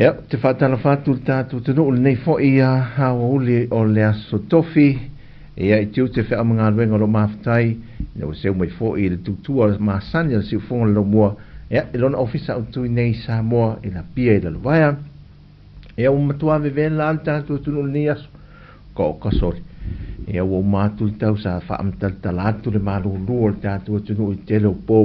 Ia, te whātala whātu le tātou tunu o lenei fo ia hawa uli o le aso tofi. Ia i te ute whea mga luenga lo mawhatai. Ina o seu mai fo i le tutua masani le siufonga le mua. Ia, i lona ofisa o tui nei Samoa i la pia i la luvaia. Ia, o matua vevela le tātou tunu o lenei aso. Ka o kasori. Ia, o mātu le tau sa whaamtal le malulu o le tātou tunu i tele o pō.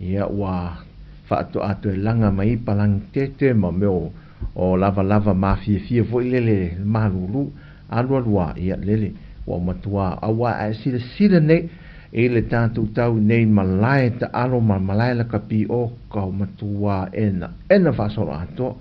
Ia, ua whaato atu e langa mai palang tete ma meo o lava lava ma fia fia foi lele malulu alua lua ia lele ua matua aua a sila sila nei I le tatou tau nei malae taalo ma malae lakapi o ka matua ena ena faasolo atoa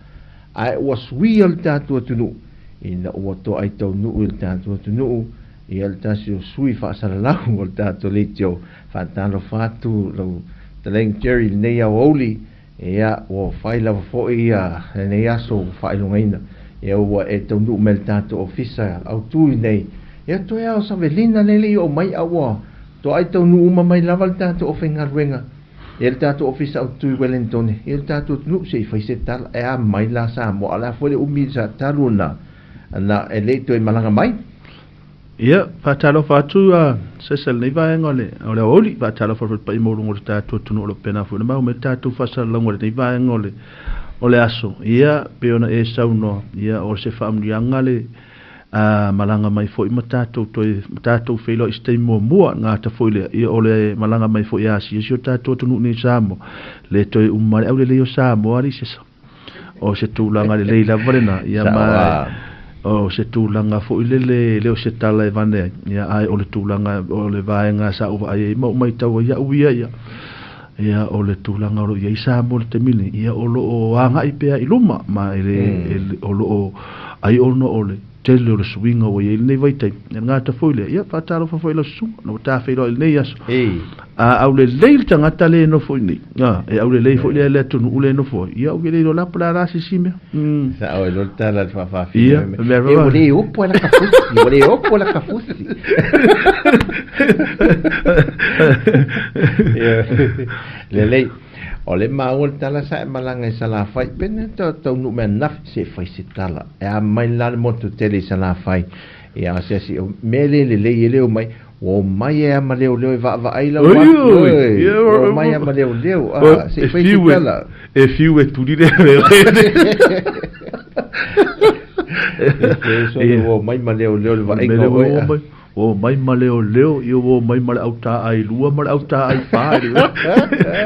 ae ua suia le tatou atunuu ina ua toai taunuu i le tatou atunuu ia le tasi o sui faasalalau o le tatou leitio. Faatalofa atu lau fetalaiga Jerry i lenei aoauli, ia ua fai lava foi ia lenei aso ua faailogaina, ia ua e taunuu mai i le tatou ofisa autu i nei, ia toe ao savelina lea e le i oo mai a ua toai taunuu uma mai lava le tatou aufaigaluega ia le tatou ofisa autu i Wellington, ia le tatou atunuu se i fai se tala, e a mai la Samoa, a o le a foi le umi sa talu ona na e le i toe malaga mai. Ia, faatalofa atu a Sesa i lenei vaega o le o le aoauli, faatalofa foi i le paia maualuga o le tatou atunuu o lo o pena foi ona maua mai le tatou faasalalauga i lenei vaega o le o le aso. Ia, pei ona e saunoa, ia o se faamanuiaga le a malaga mai foi ma tatou toe ma tatou feiloai i se taimi muamua, le gata foi lea, ia o le malaga mai foi e asia si o tatou atunuu nei i Samoa, le toe uma le aulelei o Samoa alii Sesa. O se tulaga lelei lava lena, ia ma o se tulaga foi lele, le o se tala e vane ai, ia ae o le tulaga o le vaega sa ou vaai ai ma ou matau ai au ia ia, ia o le tulaga o lo o i ai Samoa i le taimi nei, ia o lo o agai pea i luma, ma e le, e, o lo o ai ona o le tele o le suiga ua i ai lenei vaitaimi. Ia le gata foi lea, ia faatalofa foi i lau susuga, na ua tafeiloai i lenei aso. A aulelei le tagata le nofo i nei, a, e aulelei foi lea le atunuu le nofo ai, ia ou ke le iloa la po o le a la se isi mea. Sao e lo le tala le faafaafina. Ia, mea e ua le opo e la kafusi, ua le opo e la kafusi. Ia, lelei. O le maua le tala sa e malaga i Salafai, pena e taunuu mai ananafi, se fai se tala. E a mai la le motu tele i Salafai. Ia asiasi, o mea le lelei e le o mai, ua o mai e a ma leoleo e vaavaai lau atu. Ua o mai a ma leoleo, a, se i fai se tala. E fiu e tuli le mea. E ua o mai ma leoleo le vaaiga o oe. Ua omai ma leoleo, ia ua omai ma le autaai lua ma le autaai fa.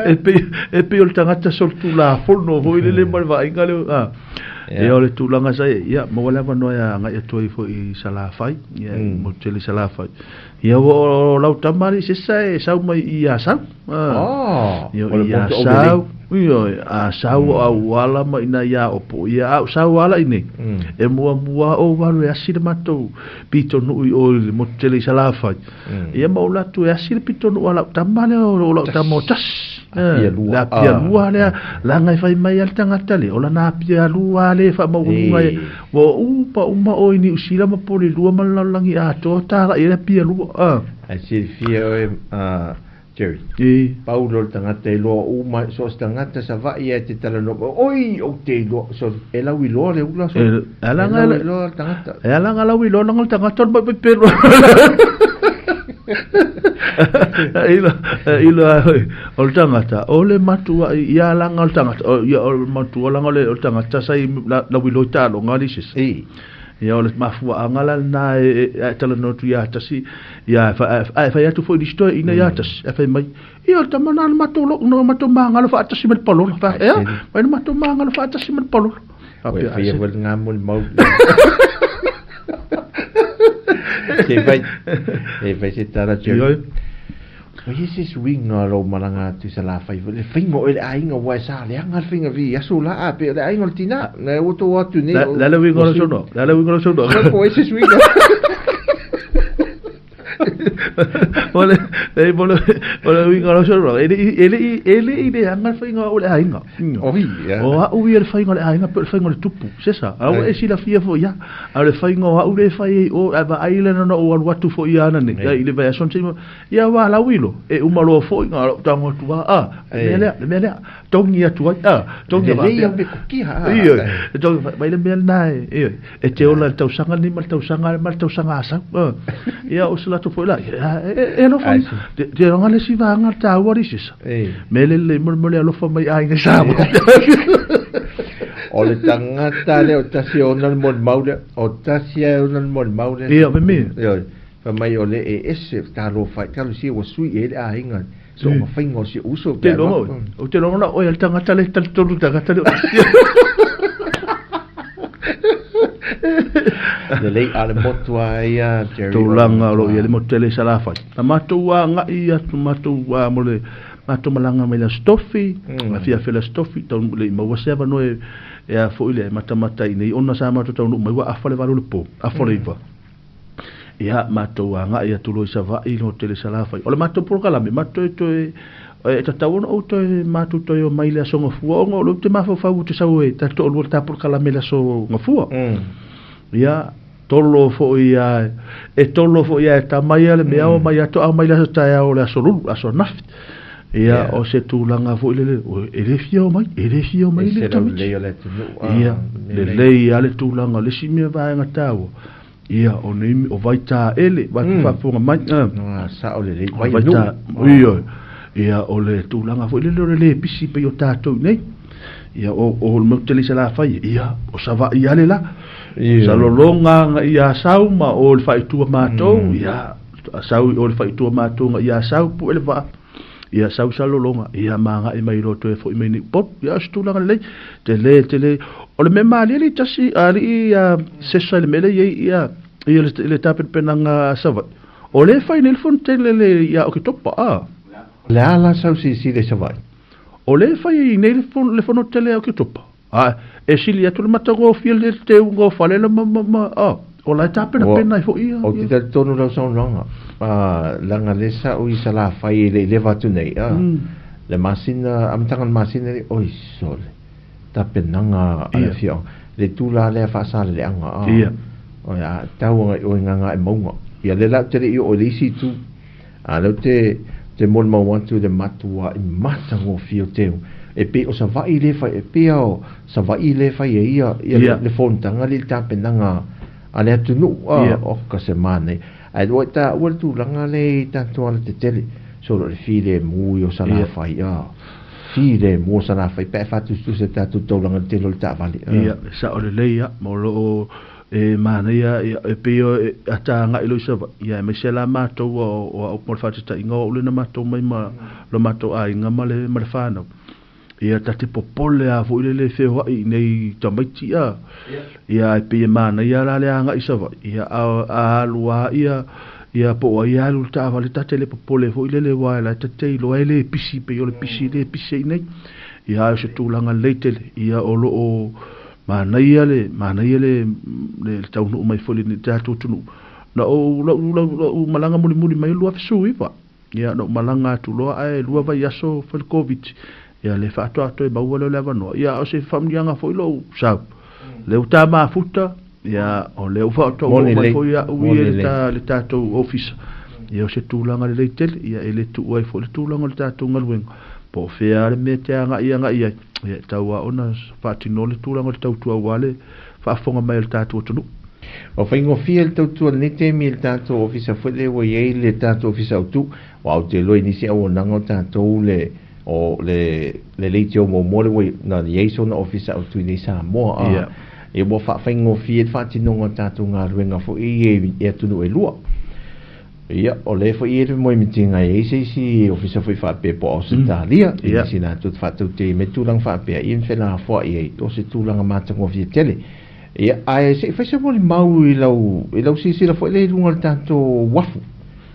E pei, e pei o le tagata solitulafono foi lele ma le vaaiga lea. Ah. Ia o le tulaga sa i ai, ia maua le avanoa e agai atu ai foi i Salafai, ia mo tele i Salafai. Ia ua o lau tama alii sesa e sau mai i Asau. Ah. Oh, Ia o le i motu aulelei. Asau, ia Asau o auala ma ina ia Opo. Ia au sau ala i nei. E muamua o walu e asi le matou pitonuu i o i le motu tele i Salafai. Ia ma ou alu atu e asi le pitonuu a lau tama lea o lau tama o tasi. Apia lua. Le apia lua lea, leaga e fai mai a le tagata lea, o lana apia lua lea e faamaualuga e, ua upa uma oe i Niu Sila ma Polelua ma le lalolagi atoa, tala i ai le apia lua. Ae silafia oe, Jerry. E. Pau loa le tagata e iloa uma, so o se tagata Savaii ae te talanoa mai, oi, ou te iloa, so e lau iloa le ula so. E, e ala E nga, lau iloa le tagata. e ala nga lau iloa langa le tagata o le mai pelo. Ilo, ilo a hoi, o le tagata, o le matua i ia langa o le tagata, o ia o le matua langa o le, o le tagata sa i la, lau iloa i taaloga le isi. E. Ia o le mafuaaga la lena e, e, e talanoa atu ia tasi, ia ae fai atu foi nisi toeaiina ia tasi, ae fai mai, ia o le tama lena na matou lou, na matou magalo faatasi ma le palola. Fa, ea, mai na matou magalo faatasi ma le palola. Ua e faia foi lena molimau. Se fai, e fai se tala Jerry. Ua i ai se suiga o lou malaga atu i Salafai, le faiga o oe le aiga ua e sa leaga le faiga vi aso la a pe o le aiga o le tina na ua tou atu nei o Le le uiga o lau saunoaga, le le uiga o lau saunoaga. Po ai se suiga. O le, e, mo le, o le uiga o lau saunoaga, e le i, e le i, e le i leaga le faiga o le aiga. Oi, ia. O au ia le faiga o le aiga pe o le faiga o le tupu, sesa. A ua e silafia foi ia. A o le faiga o au le fai ai o, a vaai le na ou alu atu foi ia ana nei, i le vaiaso na sei Ia wā lau ilo, e uma loa foi ngā rau tango atu wā, a, le mea lea, le mea lea, tongi atu ai, a, tongi a Lelei au me kukia, a. Ioe, e tongi, mai le mea lena e, ioe, e te ola le tausaga nei ma le tausaga, ma le tausaga asau, a. Ia, o se latou foi la, e, e alofa, te, te anga le si vaanga tāua ri sisa. Me lelei mo le alofa mai aiga i Samoa. O le tagata lea o tasi e ona le molimau lea, o tasi e ona le molimau lea. Ia, me me. Ioe. Fai mai o le e ese talofa talosia ua sui i ai le aiga so ma faiga o si ou uso pe a Ou te logona oe a le tagata le talitonu tagata le. Lelei a le motu a ia Jerry. Tulaga o lo o i ai le motu tele i Salafai. Na matou agai atu matou mo le matou malaga mai le Aso Tofi, afiafi o le Aso Tofi, taunuu le i maua se avanoa e a foi le matamata i nei ona sa matou taunuu mai ua afa le 8 o le po, afa o le 9. Ia, matou agai atu loa i Savaii i le hotele i Salafai. O le matou polokalame, matou toe e tatau ona ou toe matou toe omai i le Aso Gafua ona o lea ou te mafaufau ou te sau e ta toalua le ta polokalame i le Aso Gafua. Ia, tolo foi a e tolo foi a e tama ia le mea o mai ato au mai le aso taeao o le aso lulu, aso anafi. Ia, o se tulaga foi lele, e le fia o mai, e le fia o mai le tamaiti. Ia, lelei lava le tulaga o le isi mea vaega taua. Ia, o nei, o Vaitaele, vai mm. faafofoga mai. Ah, sao lelei, vai Vaita, ia, ia, o le tulaga foi lele o le le pisi pei o tatou nei. Ia, o le motu tele i Salafai, ia, o Savaii ale la. Ia. Salologa nga i Asau ma o le faaitua matou, mm. ia, sau o le faaitua matou nga i Asau, pu ele vaa. Ia sau Salologa, ia ma agai mai loa toe foi mai nei Upolu. Ia o se tulaga lelei, tele, tele. O le mea malie alii tasi, alii a sesa i le mea lea i ai ia, ia le, le tapenapenaga a Savaii. O lea e fai nei le fonotele le ia Oketopa, a. O le a la sau silasila i Savaii? O lea e fai nei le, le fonotele a Oketopa. A, e sili atu le matagofie le teuga o fale la ma, ma, ma, a, o la e tapenapena ai foi ia. Ou te talitonu lau saunoaga, a, leaga lea sa ou i Salafai e le i leva atu nei, a, mm. le masina, amataga o le masina nei, oi sole, tapenaga a le afioaga, le tula lea faasaleleaga, a, Ia. o a, tau anga i oe nganga e mauga. Ia le la ou te le i oo i le isi itu, A lea ou te, te molimau atu i le matua i matagofie o teu. E pei o Savaii lea e fai, e pei lava o Savaii lea e fai ai ia, ia yeah. le, le fonotaga lea i le tapenaga a le atunuu, a, yeah. oka se manaia. Ae ua taua le tulaga lea i tatou alatetele, solo le filemu i o Salafai, yeah. a filemu o Salafai, pe a e faatusatusa i tatou taulaga i le tele o le taavale. Ia, sao lelei, ia, ma o lo o E manaia, ia, e pei o e ata agai loa i Savaii, ia aemaise la matou o, o au mo le faataitaiga o au lea na matou mai ma lo matou aiga ma le, ma le whanau. Ia ta te popole a foi lele feoai i nei tamaiti a. Ia e pei e manaia la le agai i Savaii, ia a, a alu a ia, ia po o ai alu le taavale ta te le popole foi lele wa la ta te iloa e le pisi pei o le pisi le pisi ai nei. Ia ai o se tulaga lelei tele, ia o lo o Manaia le, manaia le, le, le taunuu mai foi i le tatou atunuu. Na ou, lau, lau, lau malaga mulimuli mai 2019. Ia, na ou malaga atu loa ae lua vaiaso fai le Covid. Ia, le faatoa toe maua lea o le avanoa. Ia, o se faamanuiaga foi lou sau. Lea ua ta mafuta, ia, o lea ua faatoa oo mai foi au ia i le, ta, le tatou ofisa. Ia, o se tulaga lelei tele, ia, e le tuua ai foi le tulaga o le tatou galuega. Po o fea le mea e te agai agai ai. Ia, e tatau lava ona faatino le tulaga o le tautua aua le faafofoga mai a le tatou atunuu. Ua faigofie le tautua i lenei taimi i le tatou ofisa foi lea ua i ai le tatou ofisa autu. Aua ou te iloa i nisi auaunaga o tatou le o le le leitio muamua lea ua na i ai sona ofisa autu i nei Samoa a Ia. Ia ua faafaigofie le faatinoga o tatou galuega foi ia i atunuu e lua. Ia, o lea foi e i ai le moemitiga e i ai se isi ofisa foi faapea po o Ausetalia, i nisi latou te faatautē mai tulaga faapea, ia ma felafoai ai, o se tulaga matagofie tele. Ia, ae se i fai se molimau i lau, i lau silasila foi lea i luga o le tatou uafu,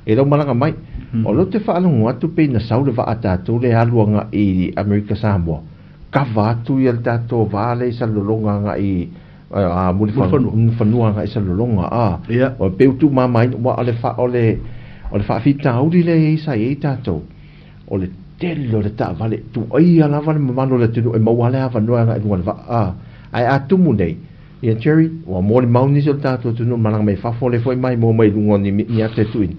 i lau malaga mai. O lea ou te faalogo atu pei na sau le vaa a tatou lea e alu agai i Amerika Samoa, kava atu ia le tatou vaa lea i Salelologa agai i a Mulifanua agai Salelologa a Ia. O pei ua tuumamaina aua o le fa, o le o le faafitauli lea i ai sa i ai tatou o le tele o le taavale tuaia lava le mamalu o le atunuu e maua ai le avanoa e agai i luga o le vaa a ae a tumu nei ia Jerry ua molimau nisi o le tatou atunuu malaga mai fafo lea foi maimoa mai luga o ni, ni ata e tuuina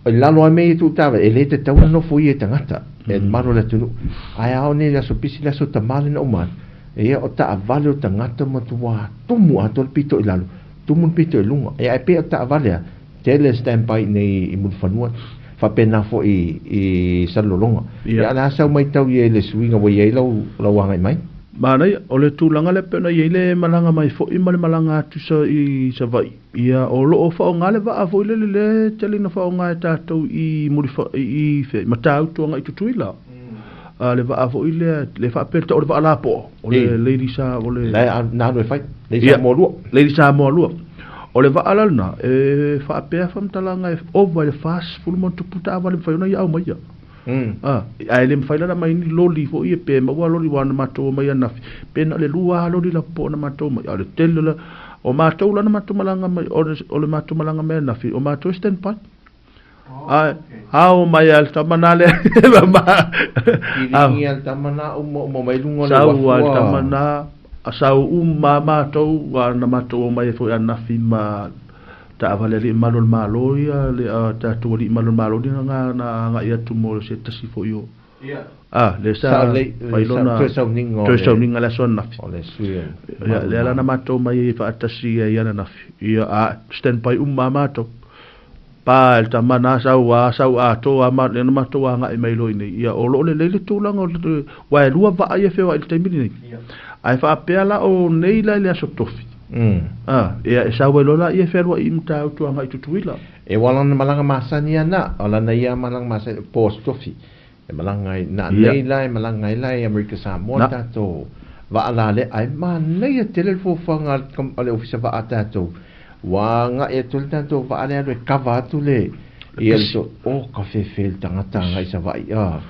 i lalo ai mea ia tuu taavale e le tatau ona nofo ia e tagata e mamalu o le atunuu ae a oo nei i le aso pisi le aso tama lea na uma atu ia o taavale o tagata matua tumu atoa le pito i lalo tumu le pito i luga ia ae pei o taavale a tele standby i nei i Mulifanua faapena foi i Salelologa ia o le a sau matau i ai le suiga ua i ai lau lau agai mai. Manaia, o le tulaga lea pei ona i ai le malaga mai foi ma le malaga atu i Savaii. Ia, o lo o faaaoga le vaa foi lele lea e tele ina faaaoga e tatou i Mulifa, i fea, i Matautu agai i Tutuila. A le vaa foi lea, le faapea o le vaa lapoa, o le Lady Sa, o le... La e na alu e fai, Lady Samoa 2. Lady Samoa 2. O le vaa la lena, e faapea faamatalaga e ova i le 40 ma ona tupu taavale e mafai ona ia aumaia. A, ae le mafai la ona aumai ni loli foi ia pe maua loli aua na matou omai ananafi, pe na o le lua lava loli lapopoa na matou omai, a o le tele o le, o matou la na matou malaga mai, o le matou malaga mai ananafi, o matou e stand by. Ae, ao mai lava le tama na lea. Kiligia le tama na uma uma mai luga o le uafu. Sau lava le tama na, sau uma lava matou, aua na matou omai ai foi ananafi ma taavale alii malu o le Malo ia, le tatou alii malu o le Malo lea na agai atu mo se tasi foi o a lea sa fai lona toe sauniga le aso ananafi. Ia, lea la na matou omai ai faatasi ai ananafi. Ia, a stand by uma lava matou. Pa le tama na sau a sau atoa ma lea na matou agai mai loa i inei. Ia, o lo o lelei le tulaga o le, aua e lua vaa ia e feoai i le taimi lenei. Ae faapea la o nei la i le aso Tofi. A, ia e sau ai loa laia e fealuai i Matautu agai i Tutuila. E ua lana malaga masani ana, o lana ia malaga masani, po aso Tofi e malaga ai, na nei la e malaga ai la i Amerika Samoa le tatou vaa la lea, ae manaia tele le fuafuaga a le Ofisa Vaa a tatou, ua agai atu ai le tatou vaa lea alu e kava atu le, ia le to, o ka fefe le tagata agai i Savaii, a,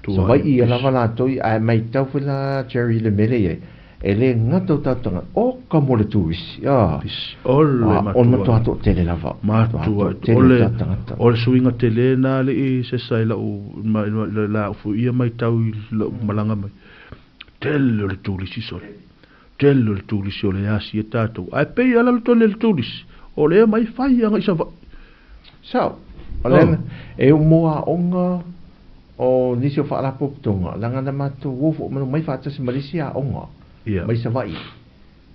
Savaii ia lava latou ia, ae maitau foi la Jerry i le mea lea e i ai, E le gata o tatou tagata, o ka mo le turisi, a, O le o matua. matua toatele lava. Matua, Tele o le, tatou tagata. o le suiga tele na alii se sa i lau, ma, la au foi ia maitau i lau malaga mai. Tele o le turisi sole. Tele o le turisi o le asi e tatou. Ae pei a lalo tele le turisi, o lea mai fai agai i Savaii. Sao, o le, e mo aoga O nisi o faalapotopotoga, leaga na matou o foi ma omai faatasi ma le isi aoga mai Savaii.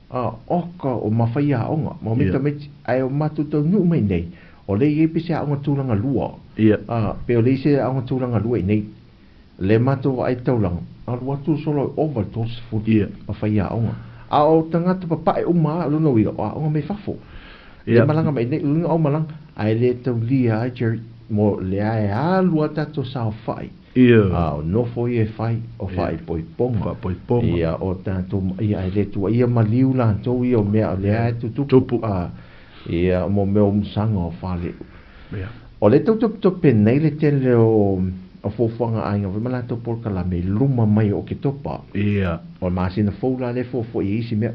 A, oka, o mafai aoga, ma omai tamaiti, ae o matou taunuu mai nei, o lea e i ai pe se aoga tulaga lua. A, pe o lea e i ai se aoga tulaga lua i inei. Lea matou vaai taulaga, alu atu solo e ova i le 30 ma fai aoga. A o tagata papae uma lava, o lona uiga, o aoga mai fafo. Lea malaga mai nei, luga au malaga, ae le taulia ai Jerry, mo lea e alu a tatou saofai. A o nofo ia e fai, o faaipoipoga. Faaipoipoga. Ia, o tatou, ia, ae le tuuaia maliu latou ia o mea o lea e tutupu. A, ia, mo mea o musaga o fale. O lea tau topetope nei le tele o fuafuaga a aiga foi ma latou polokalame i luma mai o Oketopa. O le masina fou la lea e fuafua i ai isi mea.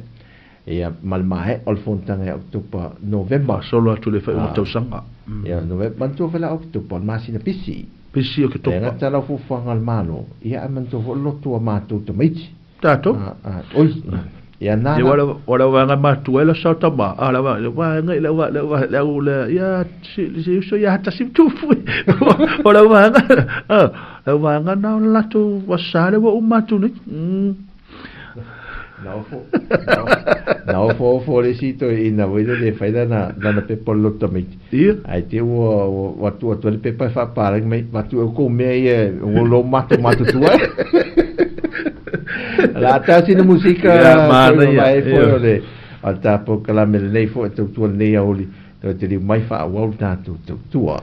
Ia, ma le maea o le fonotaga ia Oketopa, Novema. Faasolo atu i le faaiuga tausaga. Ia, Novema. Manatua foi la Oketopa, o le masina pisi. Pisi Oketopa. E gata lau fuafuaga a le Malo, ia ae manatua foi le lotu a matou tamaiti. Tatou. Oi, ia nana. Ia, o lau vaega matua ai la sao tama, a lau vaega i lau lau lau le ia si uso ia tasi tufu. O lau vaega, lau vaega na o le latou asa le ua uma atu nei. Na ofo, na ofo ofo le isi toeaina foi lele e fai lana, lana pepa o le loto tamaiti. Ia. Ae te ua, ua tuu atu ai le pepa e faapalagi mai, avatu e outou mea ia ua lo matou matutua. O le a tasi le musika, Ia, manaia. Ia, foi o le, o le tā polokalame lenei foi e tautua lenei aoauli, toe te liu mai faaauau le tatou tautua.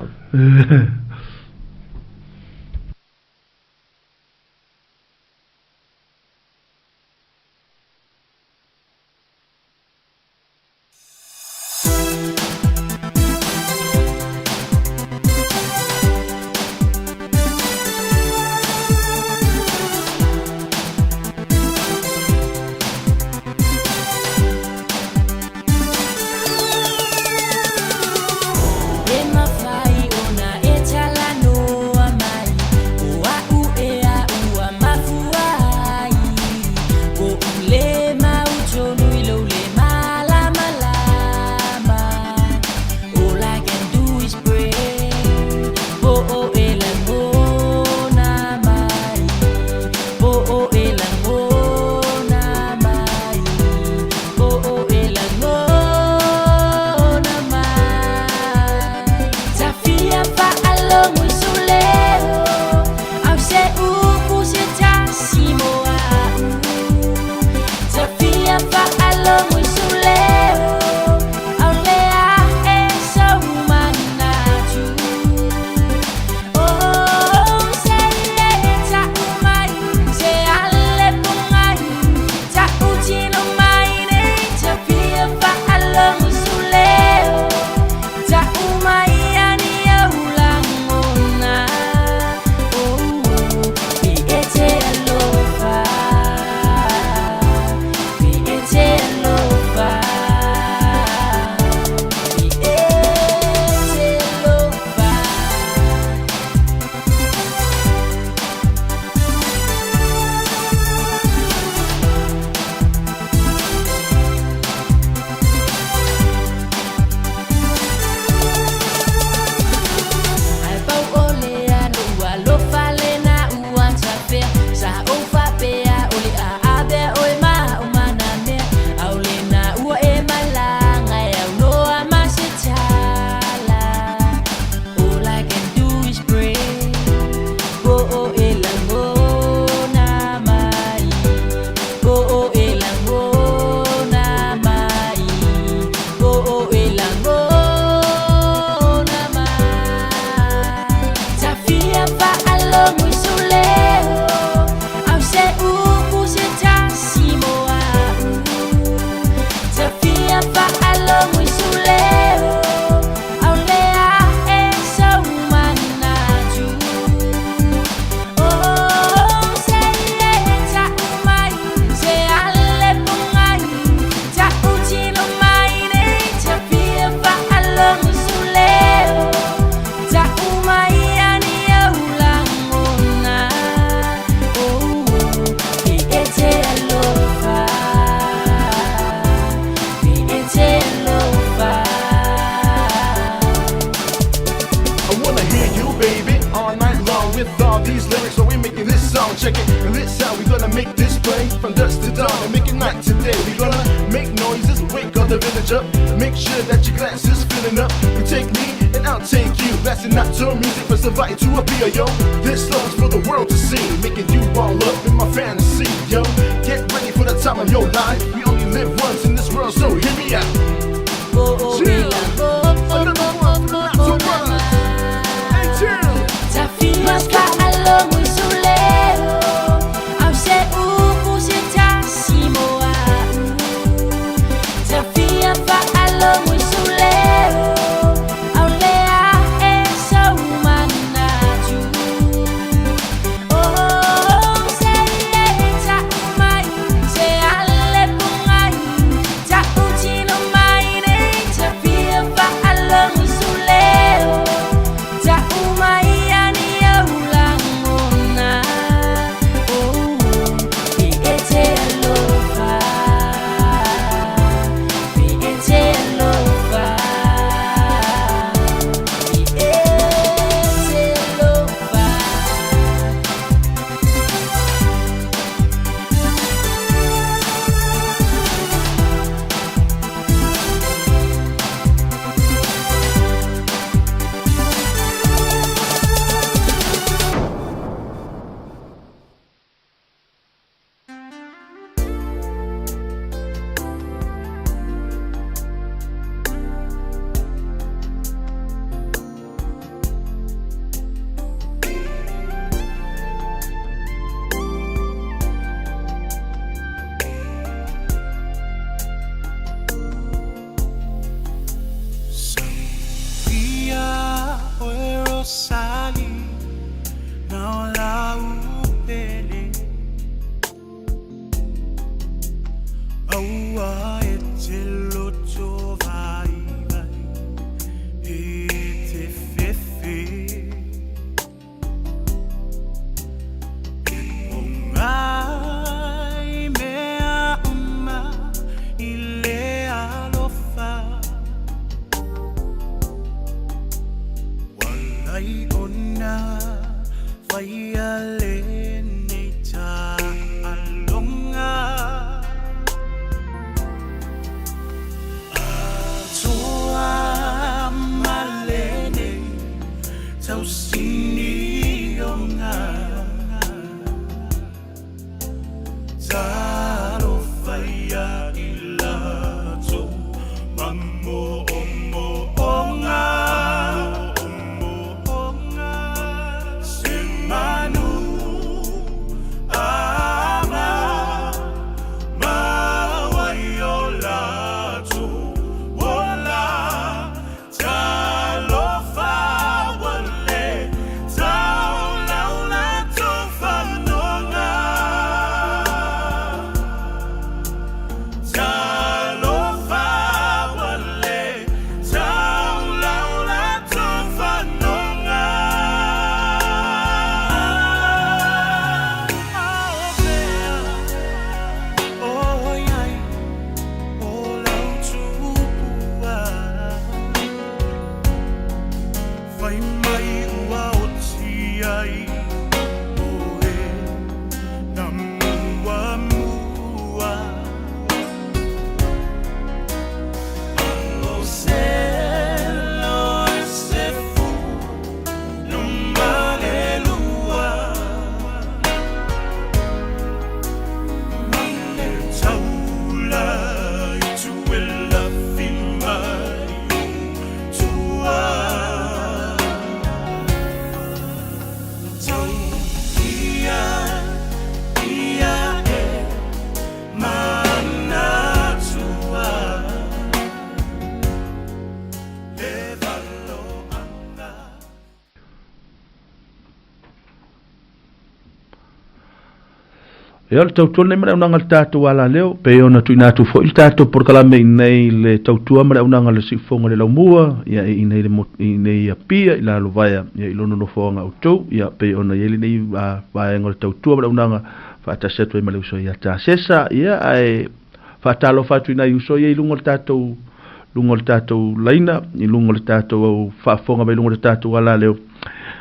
Make sure that your glass is filling up. You take me and I'll take you. Blasting out to music from Savai'i to Apia, yo. This love's for the world to see, making you all up in my fantasy, yo. Get ready for the time of your life. We only live once in this world, so hear me out. Chill. Another one for the not to run. Hey, chill. Ia, o le tautua lenei ma le auaunaga a le tatou alaleo, pei ona tuuina atu foi le tatou polokalame i inei le tautua ma le auaunaga a le Siufofoga o le Laumua, ia, i inei le i inei Apia i Lalovaea, ia, i lona nofoaga outou, ia, pei ona i ai lenei vaega o le tautua ma le auaunaga faatasi atu ai ma le uso ia Tasesa, ia, ae faatalofa atu i nai uso ia i luga o le tatou luga o le tatou laina, i luga o le tatou faafofoga mai luga o le tatou alaleo,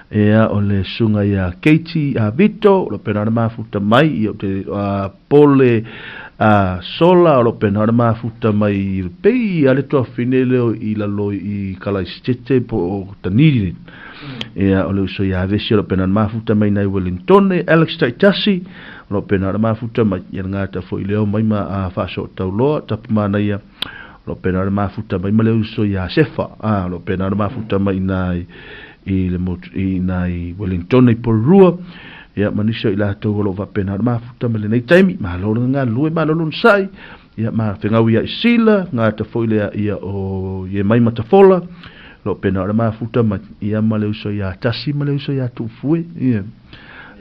ia, o le susuga ia Katie Vito, o lo pena ona mafuta mai, ia, o te pole A sola o lo pena o le mafuta mai i le pei a le tuafine leo i lalo i Kalaisitete po o Taniri. Ia o le uso ia Vesi o lo pena o le mafuta mai nai Wellingtone, Alex Taitasi o lo pena o le mafuta mai ia le gata foi leo mai ma a faaso tauloa tapu manaia o lo pena o le mafuta mai ma le uso ia Sefa a o lo pena o le mafuta mai nai i le motu i nai Wellingtone i Porirua. Ia ma nisi o i latou o lo o faapena ona mafuta mai lenei taimi, malo le galulue, malo le onosai, ia ma fegau ia i Sila, gata foi lea ia o Iemaima Tafola, o lo o pena ona mafuta mai, ia ma le uso ia Tasi ma le uso ia Tuufue, ia.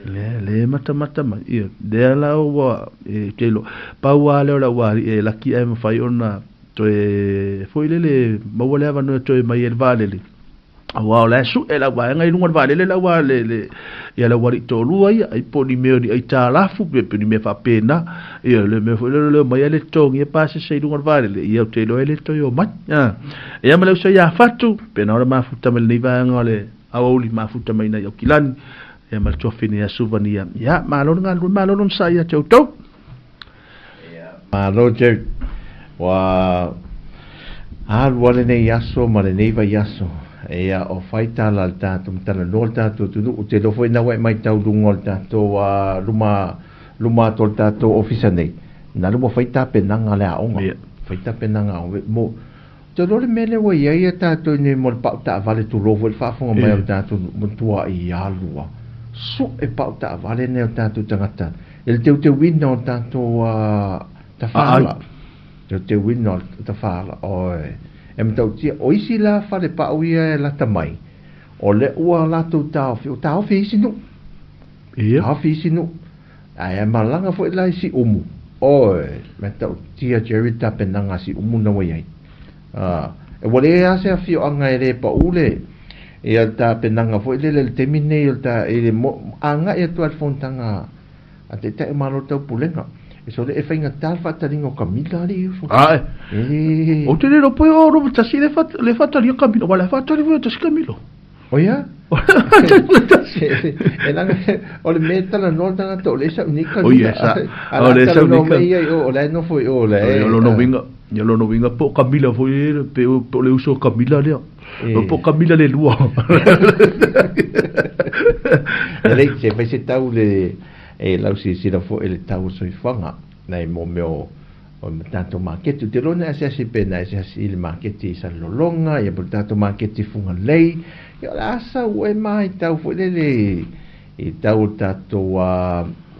Le, le matamata mai, ia. Lea la ua, e, te ilo, pau lava lea o lau alii e laki ae mafai ona toe, foi lele, maua le avanoa e toe mai ai le vaalele. Aua o la e suʻe lau vaega i luga o le vaalele la ua le, le, ia lau alii toalua ia, ai po o ni mea o ni aitalafu, pe, pe ni mea faapena. Ia, le mea foi lea o le omai ai le totogi e pasese i luga o le vaalele, ia ou te iloa e le toe omai. Ah. Ia ma le uso ia Fatu, pena o le mafuta mai lenei vaega o le aoauli mafuta mai nai Aukilani, ia ma le tuafine ia Suvania. Ia, malo le galulue, malo le onosai ia te outou. Malo Jude. Ua alu a lenei aso ma lenei vaiaso. Ia, o whai tala le tātou, ma talanoa le tātou atunuu. Te iloa foi na ua e matau luga o le tātou luma, luma atu o le tātou ofisa nei. Na le ua whai tapenaga le aoga. Yeah. Whai tapenaga aoga. Mo, te iloa le mea lea ua i ai a tātou nei mo le pau taavale tulou foi le faafofoga mai o le tātou nuu, matua i alu a. Soe pau taavale nei o tātou tagata. I le teuteuina o tatou tafāla. Teuteuina o le tafāla, oi. E matautia, o isi la fale pau ia e lata mai, o lea ua latou taofi, o taofi i isi nuu. Ia. Taofi i isi nuu. Ae malaga foi la i Siumu. Oi, matautia Jerry tapenaga a Siumu na ua i ai. E ua leai lava se afioaga e le pau le ia le tapenaga foi lele i le taimi lenei o le ta, i le mo, agai atu lava i le fonotaga a Taitai o Malo Taupulega. E sole e faigata le faataliga o Kamila alii uso. Ae. E. Ou te le iloa po o Robert Tasi le fat, le faatalia Kamila, aua o le a faatali foi e Tasi Kamila. O ia? O le a faatali foi e Tasi. E leaga o le mea e talanoa le tagata o lea e sau nei Kamila. O ia, sa. A O lea e sau nei talanoa mai ia i o, o la e nofo i o, la e. O lona uiga, o lona uiga po o Kamila foi, pe o le uso o Kamila lea. E. Po o Kamila le lua. Lelei, se fai se tau le, e lau silasila foi i le tau o le soifuaga, nai mo mea o, o le tatou maketi. Ou te iloa na asiasi pe na asiasi i le maketi i Salelologa, ia po o le tatou maketi i Fugalei. Ia o le a sau ai matau foi lele i tau o le tatou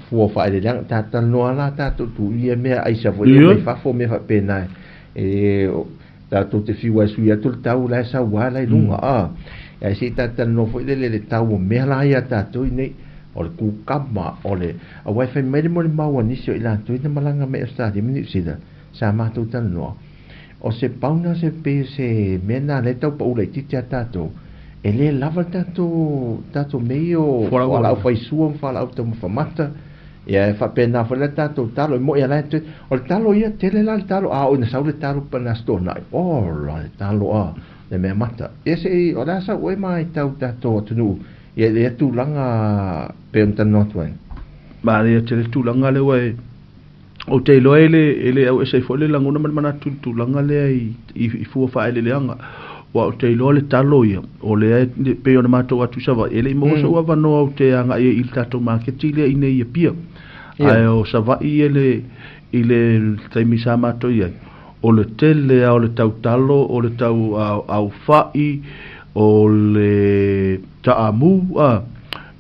fua faaeleeleaga. Ta talanoa la tatou tu i ia mea aisa foi lele mai fafo mea faapena e tatou te fiu ai sui atu le tau la e sau lava la i luga a. Ae se i ta talanoa foi lele i le tau o mea la ia a tatou i nei, o le kukama, o le, aua e fai mai le molimau a nisi o i latou ina malaga mai Australia ma Niu Sila, sa matou talanoa, o se pauna se pei o se mea na lea e tau pau laitiiti a tatou, e le lava le tatou, tatou mea ia o fualaau faisua ma fualaau taumafa mata, Ia e faapena foi la tatou talo, e moi a la e toe, o le talo ia, tele la le talo, a oo ina sau le talo pa na stonaʻi, ola le talo a, le mea mata. Ia se i, o le a sau oe ma i tau tatou atunuu, ia i lea tulaga pei ona talanoa atu ai. Manaia tele tulaga lea ua e, ou te iloa e le, e le auese ai foi le lagona ma le manatu i le tulaga lea i, i, i fua faaeleeleaga. Aua ou te iloa le talo ia, o lea e pei ona matou atu i Savaii, e le i maua sou avanoa ou te agai ai i le tatou maketi lea i inei i Apia. Ae o Savaii e le, i le taimi sa matou i ai, o le tele lava o le tau talo, o le tau aufa'i, o le taamu, a,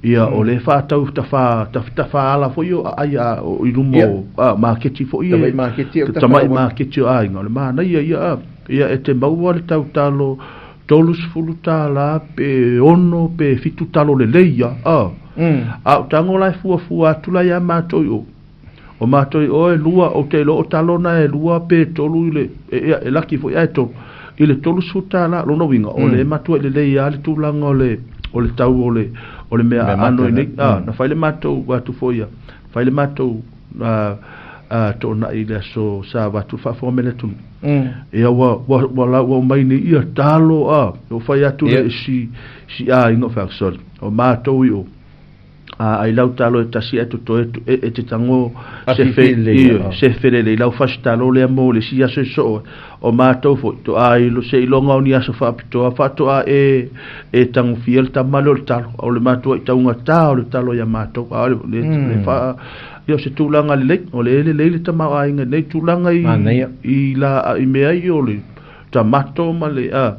ia, o lea e faatau tafa, tafaala foi o aai a, o i luma o, a, maketi foi e, Tamai maketi o tamai maketi o aiga, o le manaia ia, a. Ia e te maua le tautalo $30 pe 6 pe 7 talo lelei ia, a. A o tago la e fuafua atu la ia matou i o. O matou i o e lua, ou te iloa o talo na e lua pe tolu i le, ia e laki foi ae tolu, i le $30. Lona uiga, o lea e matuai lelei lava le tulaga o le, o le tau o le, o le mea aano i nei. A, na fai le matou atu foi ia, fai le matou toonai i le aso sa avatu le faafofoga mai le atunuu. Ia ua, ua, ua, la, ua omai nei ia talo a, ua fai atu le si, si aiga o fai atu, sorry, o matou i o. A ai lau talo e tasi e toto e te tango A se fe fifi lelei, ioe, a. se felelei lau fasi talo lea mo le isi aso e soo o matou foʻi toʻā i lo seiloga o ni aso faapitoa faatoa e e tagofia le tama lea o le talo o le matou aitaugatā o le talo iā matou a o le le faa ia o se tulaga lelei o le lelei le tamaoaiga nei tulaga i Manaia. I la i mea ai o le tamato ma le a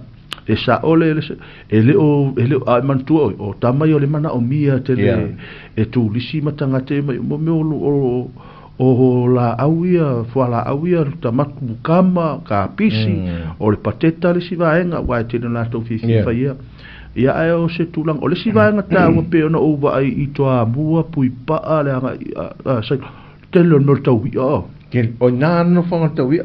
e sa'o le e le o a e manatua oe o tama ia o le manaʻomia tele e tulisi ma tagata ia mai mo mea o o laau ia fualaau ia tamatu kama kapisi o le pateta le isi vaega ua e tele o latou fiafia faia ia ae o se tulaga o le isi vaega taua pei ona ou vaai i Toamua Puipaa le agai a sai tele o le mea o le taui'a o O nā nofoga tauia.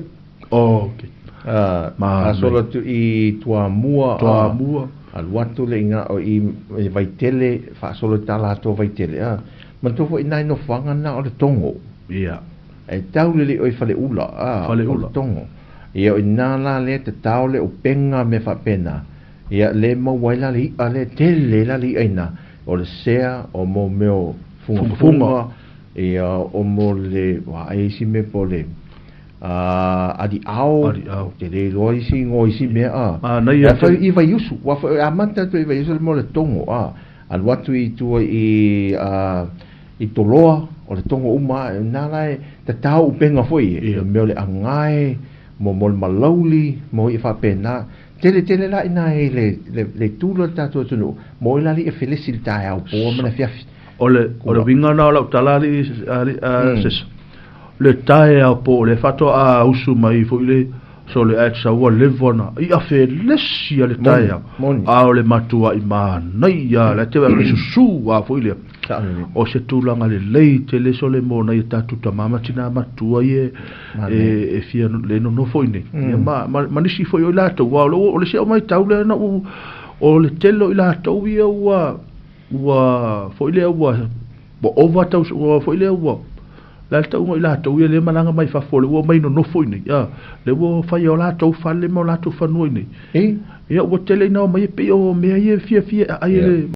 Okay. A solo Manaia. Tu i Toamua a Toamua. Alu atu le iga o i i Vaitele faasolo i tala atu o Vaitele a manatua foi nai nofoaga na o le Togo e tau lelei oi Faleula a o le Faleula. Togo ia o ina la lea tatao le upega mea faapena ia le maua ai la le i'a lea tele la le i'a ina o le sea o mo mea o Fugafuga. fugafuga ia o mo le ua ai isi mea po o le aliao Aliao. te le iloa isi igoa isi mea a Manaia e fai tele. I Vaiusu ua foi amata atu i Vaiusu le mo le Togo a alu atu i tua i i Toloa o le Togo uma na la e tatao upega foi e mea o le agae mo le malauli mo i faapena tele tele la ina e le tula le tatou atunuu mo i la le felesi le taeao po ma le afiafi. O le uiga na o lau tala alii sesa le taeao po o le faatoa usu mai foi le so le ae saua leva na i'a felesi a le Moni, taeao moni. A o le matua'i manaia le te le susū a foi lea Saʻolelei. O se tulaga lelei tele so le mo nai tatou tamā ma tinā matua ia Manaia. e fia le nonofo i nei ia ma nisi foi o i latou ua o le isi au matau lea na u o le tele o i latou ia ua foi lea ua ova tau ua foi lea ua la le tauga i latou ia le malaga mai fafo le ua mai nonofo i nei a le ua fai o latou fale ma o latou fanua i nei E ia ua tele ina o mai e pei o mea ia fiafia ai le.